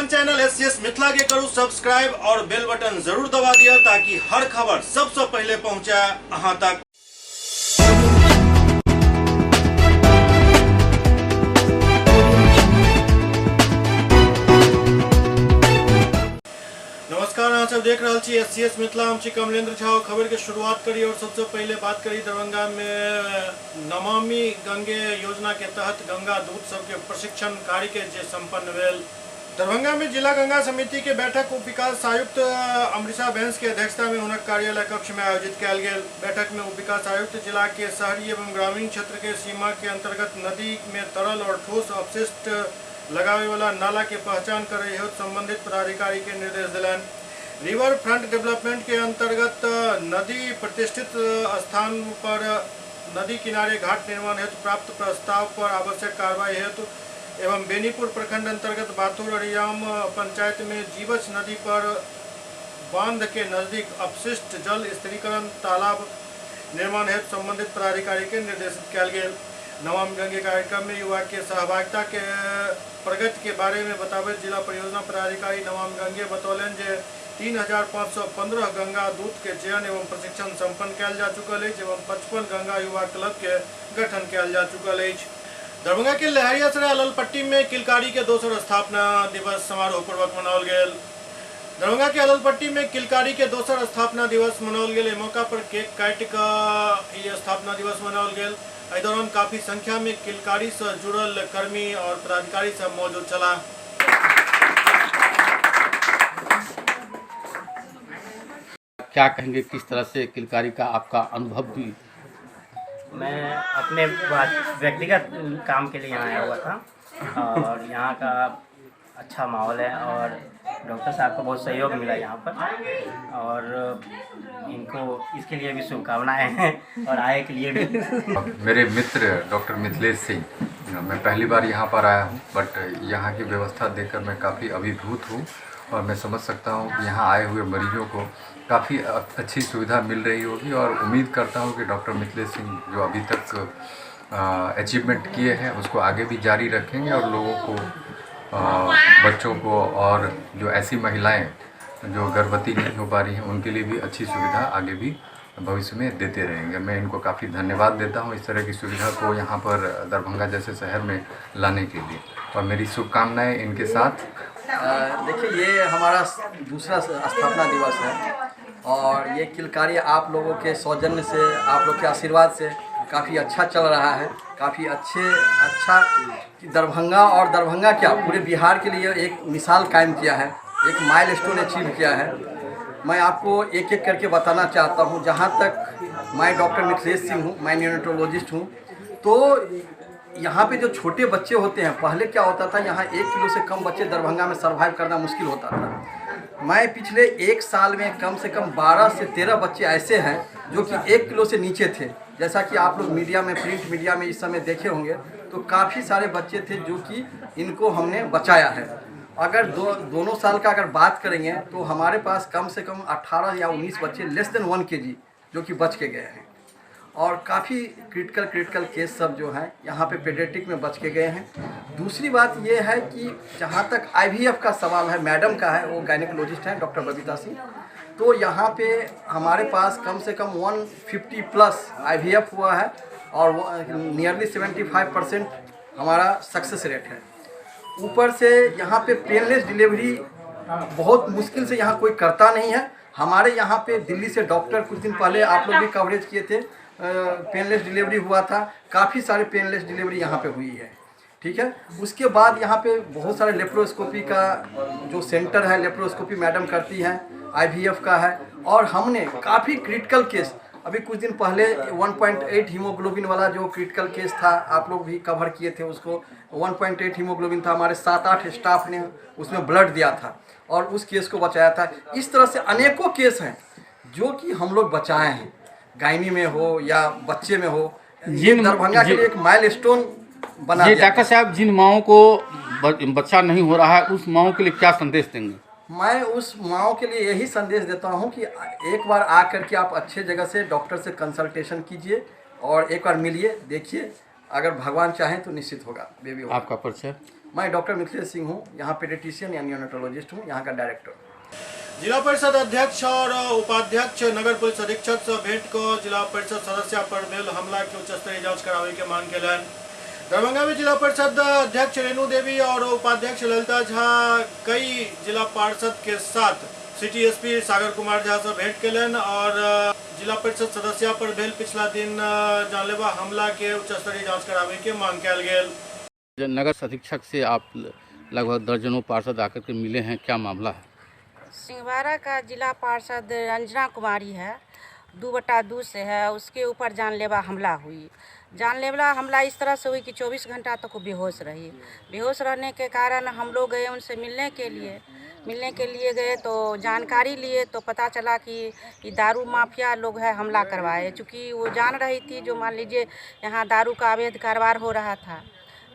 अपन channel S C S Mithila के करू सब्सक्राइब और बेल बटन जरूर दबा दिया ताकि हर खबर सबसे पहले पहुंचे अहां तक। नमस्कार, अहाँ सब देख रहल छी एस सी एस मिथिला। हम छी कमलेंद्र झा। खबर के शुरुआत करी और सबसे पहले बात करी दरभंगा में नमामि गंगे योजना के तहत गंगा दूत सबके प्रशिक्षण कार्य के जे संपन्न भेल। दरभंगा में जिला गंगा समिति के बैठक उप विकास आयुक्त अमृता बैंस के अध्यक्षता में हुनक कार्यालय कक्ष में आयोजित कयल गेल। बैठक में उप विकास आयुक्त जिला के शहरी एवं ग्रामीण क्षेत्र के सीमा के अंतर्गत नदी में तरल और ठोस अपशिष्ट लगावे वाला नाला के पहचान करे हेतु संबंधित पदाधिकारी के निर्देश दिलनि। रिवर फ्रंट डेवलपमेंट के अंतर्गत नदी प्रतिष्ठित स्थान पर नदी किनारे घाट निर्माण हेतु प्राप्त प्रस्ताव पर आवश्यक कार्रवाई हेतु एवं बेनीपुर प्रखंड अंतर्गत बाथुर अरियाम पंचायत में जीवछ नदी पर बांध के नजदीक अपशिष्ट जल स्थिरीकरण तालाब निर्माण हेतु संबंधित पदाधिकारी के निर्देशित कयल गेल। नमामि गंगे कार्यक्रम में युवा के सहभागिता के प्रगति के बारे में बताबैत जिला परियोजना पदाधिकारी नमामि गंगे बतौलनि जे 3515 गंगा दूत के चयन एवं प्रशिक्षण संपन्न कयल जा चुकल अछि एवं 55 गंगा युवा क्लब के गठन कयल जा चुकल अछि। दरभंगा के लहरियासराय अललपट्टी में किलकारी के दोसर स्थापना दिवस समारोह पूर्वक मनाओल गेल। दरभंगा के अललपट्टी में किलकारी के दोसर स्थापना दिवस मनाओल गेल। एहि मौका पर केक काटि कऽ ई स्थापना दिवस मनाओल गेल। एहि दौरान काफी संख्या में किलकारी से जुड़ल कर्मी और पदाधिकारी सब मौजूद छलाह। क्या कहेंगे, किस तरह से किलकारी का आपका अनुभव भी? मैं अपने व्यक्तिगत काम के लिए यहाँ आया हुआ था और यहाँ का अच्छा माहौल है और डॉक्टर साहब का बहुत सहयोग मिला यहाँ पर और इनको इसके लिए भी शुभकामनाएं हैं और आए के लिए भी। मेरे मित्र डॉक्टर मिथिलेश सिंह, मैं पहली बार यहाँ पर आया हूँ, बट यहाँ की व्यवस्था देखकर मैं काफ़ी अभिभूत हूँ और मैं समझ सकता हूँ कि यहाँ आए हुए मरीजों को काफ़ी अच्छी सुविधा मिल रही होगी और उम्मीद करता हूँ कि डॉक्टर मिथिलेश सिंह जो अभी तक अचीवमेंट किए हैं उसको आगे भी जारी रखेंगे और लोगों को, बच्चों को और जो ऐसी महिलाएं जो गर्भवती नहीं हो पा रही हैं उनके लिए भी अच्छी सुविधा आगे भी भविष्य में देते रहेंगे। मैं इनको काफ़ी धन्यवाद देता हूँ इस तरह की सुविधा को यहाँ पर दरभंगा जैसे शहर में लाने के लिए और मेरी शुभकामनाएं इनके साथ। देखिए, ये हमारा दूसरा स्थापना दिवस है और ये किलकारी आप लोगों के सौजन्य से, आप लोग के आशीर्वाद से काफ़ी अच्छा चल रहा है। काफ़ी अच्छा कि दरभंगा और दरभंगा क्या पूरे बिहार के लिए एक मिसाल कायम किया है, एक माइलस्टोन अचीव किया है। मैं आपको एक एक करके बताना चाहता हूँ। जहाँ तक मैं डॉक्टर मिथिलेश सिंह हूँ, मैं न्यूरोटोलॉजिस्ट हूँ, तो यहाँ पे जो छोटे बच्चे होते हैं, पहले क्या होता था, यहाँ 1 किलो से कम बच्चे दरभंगा में सर्वाइव करना मुश्किल होता था। मैं पिछले 1 साल में कम से कम 12 से 13 बच्चे ऐसे हैं जो कि 1 किलो से नीचे थे। जैसा कि आप लोग मीडिया में, प्रिंट मीडिया में इस समय देखे होंगे, तो काफ़ी सारे बच्चे थे जो कि इनको हमने बचाया है। अगर दोनों साल का अगर बात करेंगे तो हमारे पास कम से कम 18 या 19 बच्चे लेस देन 1 kg जो कि बच के गए हैं और काफ़ी क्रिटिकल केस सब जो हैं यहाँ पे पेडियाट्रिक में बच के गए हैं। दूसरी बात ये है कि जहाँ तक IVF का सवाल है, मैडम का है, वो गायनेकोलॉजिस्ट हैं डॉक्टर बबीता सिंह, तो यहाँ पे हमारे पास कम से कम 150 प्लस IVF हुआ है और नियरली 75% हमारा सक्सेस रेट है। ऊपर से यहाँ पे पेनलेस डिलीवरी बहुत मुश्किल से यहाँ कोई करता नहीं है। हमारे यहाँ पे दिल्ली से डॉक्टर कुछ दिन पहले आप लोग भी कवरेज किए थे, पेनलेस डिलीवरी हुआ था, काफ़ी सारे पेनलेस डिलीवरी यहाँ पे हुई है। ठीक है, उसके बाद यहाँ पे बहुत सारे लेप्रोस्कोपी का जो सेंटर है, लेप्रोस्कोपी मैडम करती हैं, IVF का है और हमने काफ़ी क्रिटिकल केस, अभी कुछ दिन पहले 1.8 हीमोग्लोबिन वाला जो क्रिटिकल केस था, आप लोग भी कवर किए थे उसको। 1.8 हीमोग्लोबिन था, हमारे 7-8 स्टाफ ने उसमें ब्लड दिया था और उस केस को बचाया था। इस तरह से अनेकों केस हैं जो कि हम लोग बचाए हैं, गायनी में हो या बच्चे में हो। ये दरभंगा के लिए एक माइलस्टोन बना जी दिया। डॉक्टर साहब, जिन माओं को बच्चा नहीं हो रहा है उस माओं के लिए क्या संदेश देंगे? मैं उस माओ के लिए यही संदेश देता हूं कि एक बार आ करके आप अच्छे जगह से डॉक्टर से कंसल्टेशन कीजिए और एक बार मिलिए, देखिए, अगर भगवान चाहें तो निश्चित होगा बेबी होगा। आपका परिचय? मैं डॉक्टर मिथिलेश सिंह हूँ, यहाँ पेडियाट्रिशियन या नियोनेटोलॉजिस्ट हूँ, यहाँ का डायरेक्टर। जिला परिषद अध्यक्ष और उपाध्यक्ष नगर पुलिस अधीक्षक से भेंट को जिला परिषद सदस्य पर भेल हमला के उच्च स्तरीय जांच करावे के मांग केलनि। दरभंगा में जिला परिषद अध्यक्ष रेणु देवी और उपाध्यक्ष ललिता झा कई जिला पार्षद के साथ सिटी एसपी सागर कुमार झा से भेंट केलनि और जिला परिषद सदस्य पर भेल पिछला दिन जानलेवा हमला के उच्च स्तरीय जांच करावे के मांग कयल गेल। नगर अधीक्षक से आप लगभग दर्जनों पार्षद आकर के मिले हैं, क्या मामला है? सिंहवाड़ा का जिला पार्षद रंजना कुमारी है, 2/2 से है, उसके ऊपर जानलेवा हमला हुई। जानलेवा हमला इस तरह से हुई कि 24 घंटा तक वो बेहोश रही। बेहोश रहने के कारण हम लोग गए उनसे मिलने के लिए, गए तो जानकारी लिए तो पता चला कि ये दारू माफिया लोग है हमला करवाए। चूँकि वो जान रही थी, जो मान लीजिए यहाँ दारू का अवैध कारोबार हो रहा था,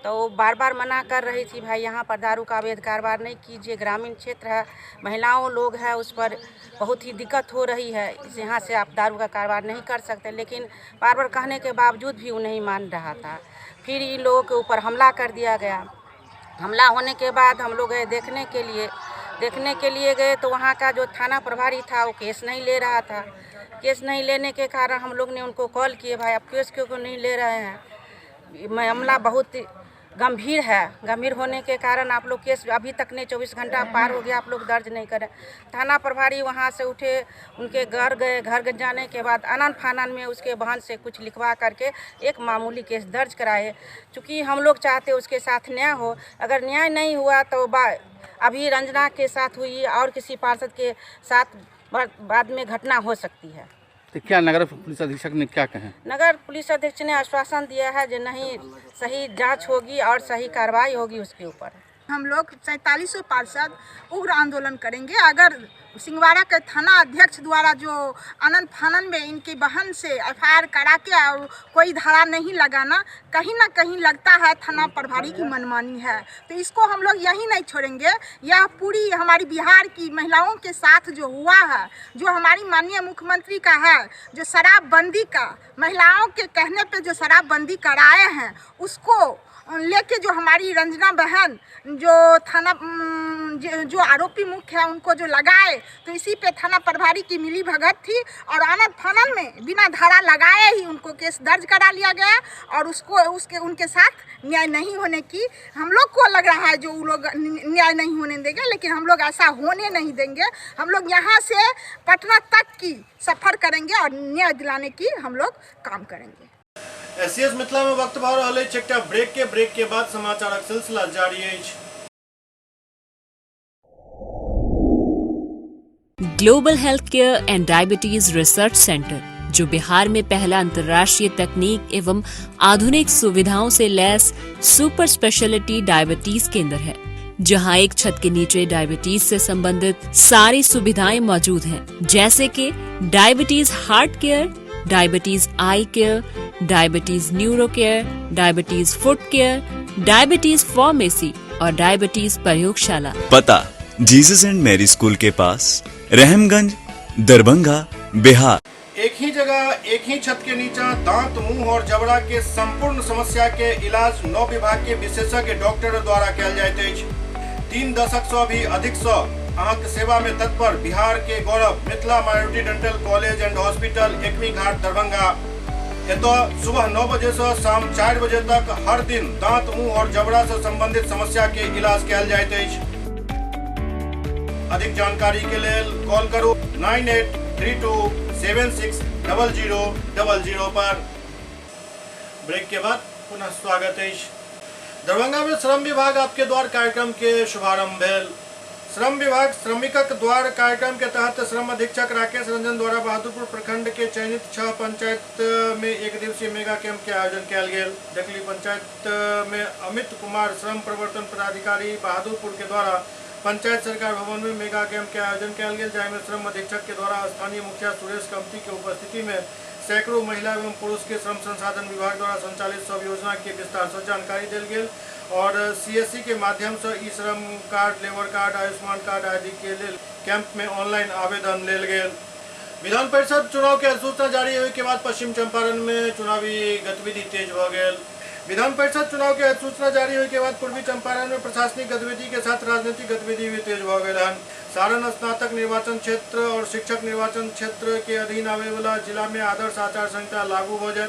तो वो बार बार मना कर रही थी, भाई यहाँ पर दारू का अवैध कारोबार नहीं कीजिए, ग्रामीण क्षेत्र है, महिलाओं लोग हैं, उस पर बहुत ही दिक्कत हो रही है, इस यहाँ से आप दारू का कारोबार नहीं कर सकते। लेकिन बार बार कहने के बावजूद भी वो नहीं मान रहा था। फिर इन लोगों के ऊपर हमला कर दिया गया। हमला होने के बाद हम लोग गए देखने के लिए गए तो वहाँ का जो थाना प्रभारी था वो केस नहीं ले रहा था। केस नहीं लेने के कारण हम लोग ने उनको कॉल किए, भाई आप केस क्यों नहीं ले रहे हैं, मामला बहुत गंभीर है, गंभीर होने के कारण आप लोग केस अभी तक नहीं, 24 घंटा पार हो गया, आप लोग दर्ज नहीं करें। थाना प्रभारी वहाँ से उठे, उनके घर गए। घर जाने के बाद आनन फानन में उसके बहन से कुछ लिखवा करके एक मामूली केस दर्ज कराए। चूँकि हम लोग चाहते उसके साथ न्याय हो, अगर न्याय नहीं हुआ तो अभी रंजना के साथ हुई और किसी पार्षद के साथ बाद में घटना हो सकती है। तो क्या नगर पुलिस अधीक्षक ने क्या कहा? नगर पुलिस अधीक्षक ने आश्वासन दिया है जो नहीं, सही जांच होगी और सही कार्रवाई होगी उसके ऊपर। हम लोग 47 पार्षद उग्र आंदोलन करेंगे। अगर सिंहवाड़ा के थाना अध्यक्ष द्वारा जो आनंद फानन में इनकी बहन से एफआईआर करा के और कोई धारा नहीं लगाना, कहीं ना कहीं लगता है थाना प्रभारी की मनमानी है, तो इसको हम लोग यही नहीं छोड़ेंगे। यह पूरी हमारी बिहार की महिलाओं के साथ जो हुआ है, जो हमारी माननीय मुख्यमंत्री का है, जो शराबबंदी का महिलाओं के कहने पर जो शराबबंदी कराए हैं, उसको लेके जो हमारी रंजना बहन जो थाना जो आरोपी मुख्य है उनको जो लगाए, तो इसी पे थाना प्रभारी की मिली भगत थी और आनंद फानन में बिना धारा लगाए ही उनको केस दर्ज करा लिया गया और उसको उसके उनके साथ न्याय नहीं होने की हम लोग को लग रहा है जो वो लोग न्याय नहीं होने देंगे, लेकिन हम लोग ऐसा होने नहीं देंगे। हम लोग यहाँ से पटना तक की सफ़र करेंगे और न्याय दिलाने की हम लोग काम करेंगे। एससीएस मिथिला में वक्त भऽ रहल अछि एकटा ब्रेक के बाद समाचारक सिलसिला जारी अछि। Global health care and diabetes research centre, जो बिहार में पहला अंतर्राष्ट्रीय तकनीक एवं आधुनिक सुविधाओं से लैस सुपर स्पेशलिटी डायबिटीज केंद्र है, जहां एक छत के नीचे डायबिटीज से संबंधित सारी सुविधाएं मौजूद हैं, जैसे कि diabetes heart care, diabetes eye care, diabetes neuro care, diabetes foot care, diabetes pharmacy और डायबिटीज प्रयोगशाला। पता जीसस एंड मैरी स्कूल के पास, रहमगंज, दरभंगा, बिहार। एक ही जगह एक ही छत के नीचा दांत, मुंह और जबड़ा के संपूर्ण समस्या के इलाज 9 विभाग के विशेषज्ञ डॉक्टर द्वारा कयल जाइत अछि। 3 दशक से भी अधिक से अहाँके सेवा में तत्पर बिहार के गौरव Mithila minority dental college and hospital, Ekmi Ghat, Darbhanga. एतऽ सुबह 9 बजे से शाम 4 बजे तक हर दिन दांत, मुंह और जबड़ा से संबंधित समस्या के इलाज कयल जाइत अछि। अधिक जानकारी के लेल कॉल करू 9832760000 पर। ब्रेक के बाद पुनः स्वागत अछि। दरभंगा में श्रम विभाग आपके द्वार कार्यक्रम के शुभारंभ भेल। श्रम विभाग श्रमिकक द्वार कार्यक्रम के तहत श्रम अधीक्षक राकेश रंजन द्वारा बहादुरपुर प्रखंड के चयनित 6 पंचायत में एक दिवसीय मेगा कैंप के आयोजन कयल गेल। ढकली पंचायत में अमित कुमार श्रम प्रवर्तन पदाधिकारी बहादुरपुर के द्वारा पंचायत सरकार भवन में मेगा कैंप के आयोजन कयल गेल, जाहिमे श्रम अधीक्षक के द्वारा स्थानीय मुखिया सुरेश कमती के उपस्थिति में सैकड़ों महिला एवं पुरुष के श्रम संसाधन विभाग द्वारा संचालित सब योजना के विस्तार से जानकारी दिल गेल और सीएससी के माध्यम से ई श्रम card, labour card, Ayushman card आदि के लेल कैंप में ऑनलाइन आवेदन लेल गेल। विधान परिषद चुनाव के अधिसूचना जारी होने के बाद पश्चिम चंपारण में चुनावी गतिविधि तेज भ गेल। विधान परिषद चुनाव के अधिसूचना जारी होने के बाद पूर्वी चंपारण में प्रशासनिक गतिविधि के साथ राजनीतिक गतिविधि भी तेज भ गेल हन। सारण स्नातक निर्वाचन क्षेत्र और शिक्षक निर्वाचन क्षेत्र के अधीन आवे वाला जिला में आदर्श आचार संहिता लागू हो जाए।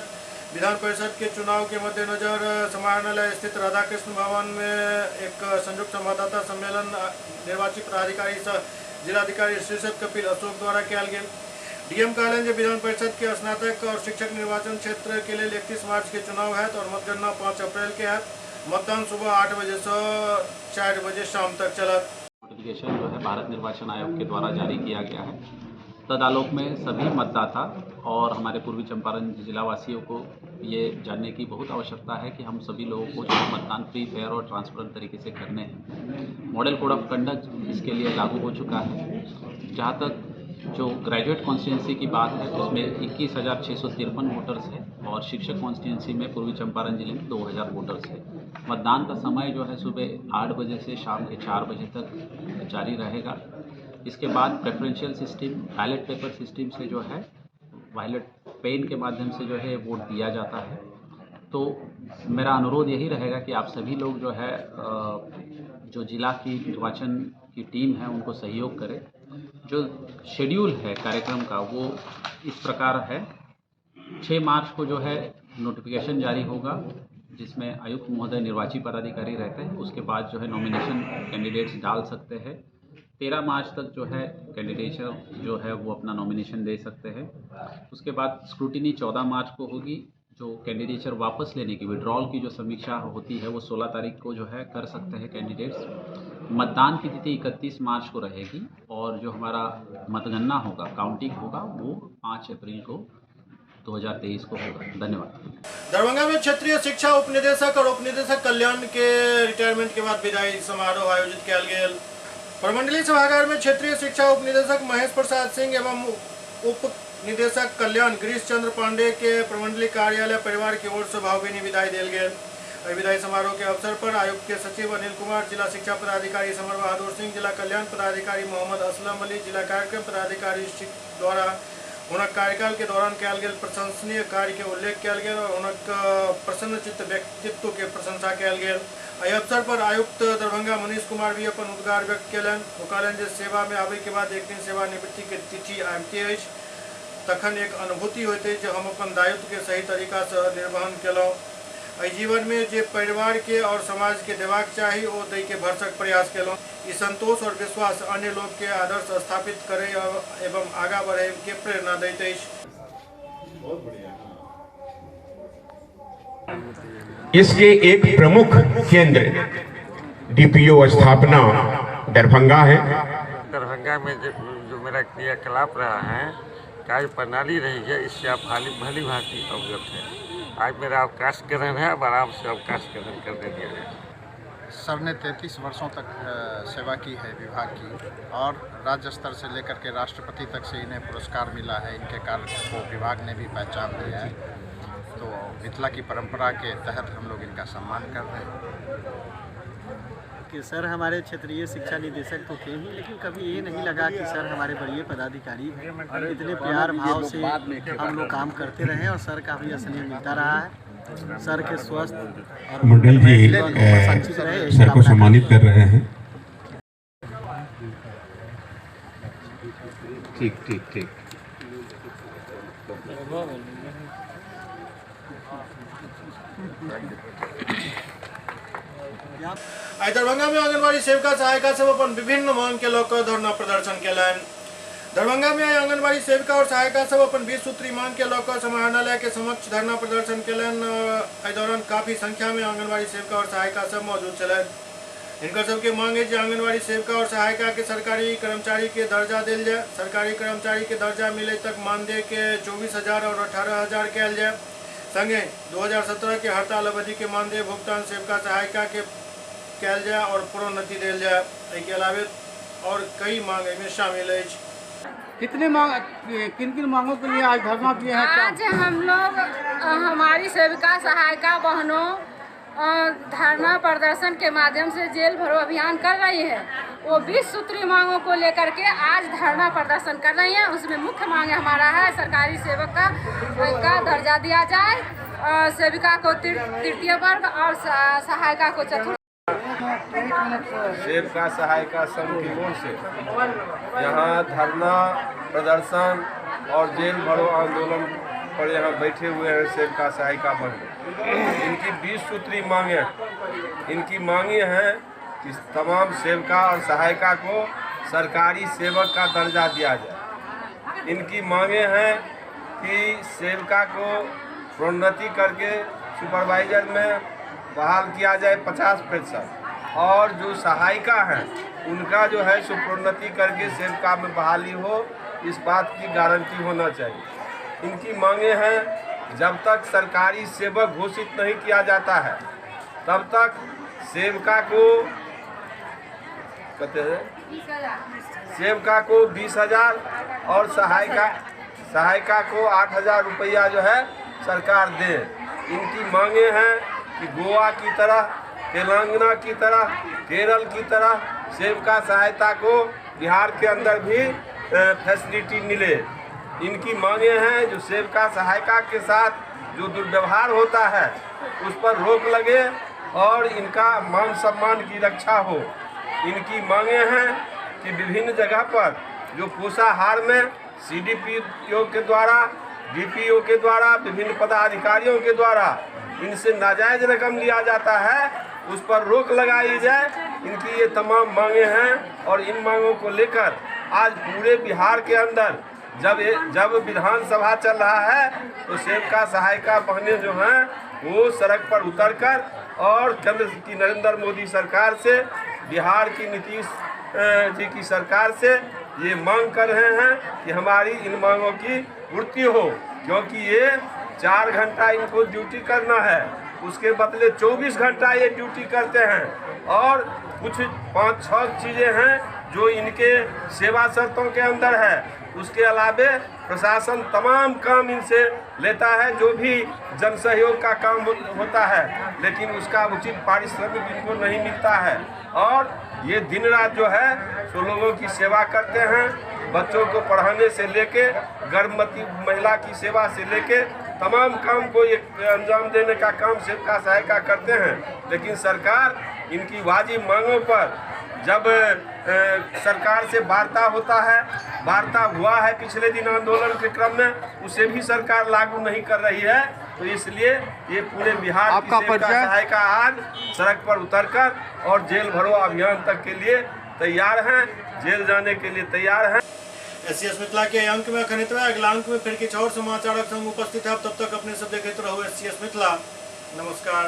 विधान परिषद के चुनाव के मद्देनजर समाहरणालय स्थित राधाकृष्ण भवन में एक संयुक्त संवाददाता सम्मेलन निर्वाचित पदाधिकारी सह जिलाधिकारी शीर्षत कपिल अशोक द्वारा कयल गेल। डीएम कहलनि जे विधान परिषद के स्नातक और शिक्षक निर्वाचन क्षेत्र के लिए 31 मार्च के चुनाव है और मतगणना 5 अप्रैल के है। मतदान सुबह 8 बजे से 4 बजे शाम तक चलत। नोटिफिकेशन जो है भारत निर्वाचन आयोग के द्वारा जारी किया गया है। तदालोक में सभी मतदाता और हमारे पूर्वी चंपारण जिलावासियों को ये जानने की बहुत आवश्यकता है कि हम सभी लोगों को जो मतदान फ्री, फेयर और ट्रांसपेरेंट तरीके से करने हैं। मॉडल कोड ऑफ कंडक्ट इसके लिए लागू हो चुका है। जहाँ तक जो ग्रेजुएट कॉन्स्टिट्यूंसी की बात है उसमें 21,653 वोटर्स हैं और शिक्षक कॉन्स्टिट्यूंसी में पूर्वी चंपारण जिले में 2,000 वोटर्स हैं। मतदान का समय जो है सुबह 8 बजे से शाम के 4 बजे तक जारी रहेगा। इसके बाद preferential system, ballot paper system से जो है वायलेट पेन के माध्यम से जो है वोट दिया जाता है। तो मेरा अनुरोध यही रहेगा कि आप सभी लोग जो है जो जिला की निर्वाचन की टीम है उनको सहयोग करें। जो शेड्यूल है कार्यक्रम का वो इस प्रकार है। 6 मार्च को जो है नोटिफिकेशन जारी होगा जिसमें आयुक्त महोदय निर्वाची पदाधिकारी रहते हैं। उसके बाद जो है नॉमिनेशन कैंडिडेट्स डाल सकते हैं। 13 मार्च तक जो है कैंडिडेचर जो है वो अपना नॉमिनेशन दे सकते हैं। उसके बाद स्क्रूटिनी 14 मार्च को होगी। जो कैंडिडेचर वापस लेने की, विड्रॉल की जो समीक्षा होती है वो 16 तारीख को जो है कर सकते हैं कैंडिडेट्स। मतदान की तिथि 31 मार्च को रहेगी और जो हमारा मतगणना होगा, काउंटिंग होगा, वो 5 अप्रैल को 2023 को होगा। धन्यवाद। दरभंगा में क्षेत्रीय शिक्षा उपनिदेशक और उपनिदेशक कल्याण के रिटायरमेंट के बाद विदाई समारोह आयोजित किया गया। प्रमंडलीय सभागार में क्षेत्रीय शिक्षा उपनिदेशक महेश प्रसाद सिंह एवं उप निदेशक कल्याण गिरीश चंद्र पांडे के प्रमंडलीय कार्यालय परिवार की ओर से भावभीनी विदाई दिल गेल। विदाई समारोह के अवसर पर आयुक्त के सचिव अनिल कुमार, जिला शिक्षा पदाधिकारी समर बहादुर सिंह, जिला कल्याण पदाधिकारी मोहम्मद असलम अली, जिला कार्यक्रम पदाधिकारी द्वारा हुनक कार्यकाल के दौरान कयल गेल प्रशंसनीय कार्य के उल्लेख कयल गेल और हुनक प्रसन्नचित्त व्यक्तित्व के प्रशंसा कयल गेल। एहि अवसर पर आयुक्त दरभंगा मनीष कुमार भी अपन उद्गार व्यक्त कयलनि। ओ कहलनि जे सेवा में आबय के बाद एक दिन सेवानिवृत्ति के तिथि आबिते अछि तखन एक अनुभूति होइत अछि जे हम अपन दायित्व के सही तरीका से निर्वहन केलहुँ। एहि जीवन में जे परिवार के और समाज के देबाक चाही ओ दै के भरसक प्रयास केलहुँ। ई संतोष और विश्वास अन्य लोग के आदर्श स्थापित करे एवं आगा बढ़े के प्रेरणा दैत अछि। इसके एक प्रमुख केंद्र डीपीओ स्थापना दरभंगा है। दरभंगा में जो मेरा क्रियाकलाप रहा है, कार्य प्रणाली रही है, इससे आप भली भांति अवगत हैं। आज मेरा अवकाश ग्रहण है, अब आराम से अवकाश ग्रहण करने दिया गया। सर ने 33 वर्षों तक सेवा की है विभाग की और राज्य स्तर से लेकर के राष्ट्रपति तक से इन्हें पुरस्कार मिला है। इनके कार्य को विभाग ने भी पहचान दिया है। तो मिथिला की परंपरा के तहत हम लोग इनका सम्मान कर रहे हैं। कि सर हमारे क्षेत्रीय शिक्षा निदेशक तो थे ही, लेकिन कभी ये नहीं लगा कि सर हमारे बड़े पदाधिकारी हैं। इतने प्यार भाव से हम लोग काम करते रहे और सर का भी स्नेह मिलता रहा है। सर के स्वस्थ और मंडल जी सर को सम्मानित कर रहे हैं। ठीक ठीक ठीक। आइ दरभंगा में आंगनबाड़ी सेविका सहायिका सब अपन विभिन्न मांग के लऽ कऽ धरना प्रदर्शन केलनि। दरभंगा में आंगनबाड़ी सेविका और सहायिका सब अपन 20 सूत्री मांग के लऽ कऽ समाहरणालय के समक्ष धरना प्रदर्शन केलनि। एहि दौरान काफी संख्या में आंगनबाड़ी सेविका और सहायिका सब मौजूद छलनि। हिनकर सबके मांग है जे आंगनबाड़ी सेविका और सहायिका के सरकारी कर्मचारी के दर्जा देल जाए, सरकारी कर्मचारी के दर्जा मिले तक मानदेय के 24,000 और 18,000 कयल जाए। संगे 2017 के हड़ताल अवधि के मानदेय भुगतान सेविका सहायिका के कयल जाए और प्रोन्नति देल जाए। एहि अलावे और कई मांग में शामिल अछि। कितने मांग, किन किन मांगों के लिए आज धरना दिए हैं? आज हम लोग हमारी सेविका सहायिका बहनों धरना प्रदर्शन के माध्यम से जेल भरो अभियान कर रही है। वो 20 सूत्री मांगों को लेकर के आज धरना प्रदर्शन कर रही है। उसमें मुख्य मांग हमारा है सरकारी सेवक का दर्जा दिया जाए सेविका को तृतीय वर्ग और सहायिका को चतुर्थ। सेविका सहायिका संघ की ओर से यहाँ धरना प्रदर्शन और जेल भरो आंदोलन पर यहाँ बैठे हुए हैं सेविका सहायिका बहन। इनकी 20 सूत्री मांगे हैं। इनकी मांगे हैं कि तमाम सेविका और सहायिका को सरकारी सेवक का दर्जा दिया जाए। इनकी मांगे हैं कि सेविका को प्रोन्नति करके सुपरवाइजर में बहाल किया जाए 50%, और जो सहायिका हैं उनका जो है सो प्रोन्नति करके सेविका में बहाली हो, इस बात की गारंटी होना चाहिए। इनकी मांगे हैं जब तक सरकारी सेवक घोषित नहीं किया जाता है तब तक सेविका को कहते हैं सेविका को 20,000 और सहायिका को 8,000 रुपया जो है सरकार दे। इनकी मांगे हैं कि गोवा की तरह, तेलंगाना की तरह, केरल की तरह सेविका सहायता को बिहार के अंदर भी फैसिलिटी मिले। इनकी मांगे हैं जो सेविका सहायिका के साथ जो दुर्व्यवहार होता है उस पर रोक लगे और इनका मान सम्मान की रक्षा हो। इनकी मांगे हैं कि विभिन्न जगह पर जो पोषाहार में सीडीपीओ के द्वारा, डीपीओ के द्वारा, विभिन्न पदाधिकारियों के द्वारा इनसे नाजायज़ रकम लिया जाता है उस पर रोक लगाई जाए। इनकी ये तमाम मांगे हैं और इन मांगों को लेकर आज पूरे बिहार के अंदर जब विधानसभा चल रहा है तो सेविका सहायिका बहनें जो हैं वो सड़क पर उतरकर और केंद्र की नरेंद्र मोदी सरकार से, बिहार की नीतीश जी की सरकार से ये मांग कर रहे हैं कि हमारी इन मांगों की पूर्ति हो, क्योंकि ये 4 घंटा इनको ड्यूटी करना है, उसके बदले 24 घंटा ये ड्यूटी करते हैं। और कुछ 5-6 चीज़ें हैं जो इनके सेवा शर्तों के अंदर है, उसके अलावे प्रशासन तमाम काम इनसे लेता है जो भी जन सहयोग का काम होता है, लेकिन उसका उचित पारिश्रमिक इनको नहीं मिलता है। और ये दिन रात जो है सो लोगों की सेवा करते हैं, बच्चों को पढ़ाने से लेके गर्भवती महिला की सेवा से लेके तमाम काम को ये अंजाम देने का काम सेविका सहायिका करते हैं। लेकिन सरकार इनकी वाजिब मांगों पर जब सरकार से वार्ता होता है, वार्ता हुआ है पिछले दिन आंदोलन के क्रम में, उसे भी सरकार लागू नहीं कर रही है। तो इसलिए ये पूरे बिहार की सेविका सहायिका आज सड़क पर उतरकर और जेल भरो अभियान तक के लिए तैयार हैं, जेल जाने के लिए तैयार हैं। एससीएस मिथिला के अंक में अखन एतबे। अगला अंक में फिर किछु और समाचारक संग उपस्थित है। तब तक अपने सब देखैत रहू एससीएस मिथिला। नमस्कार।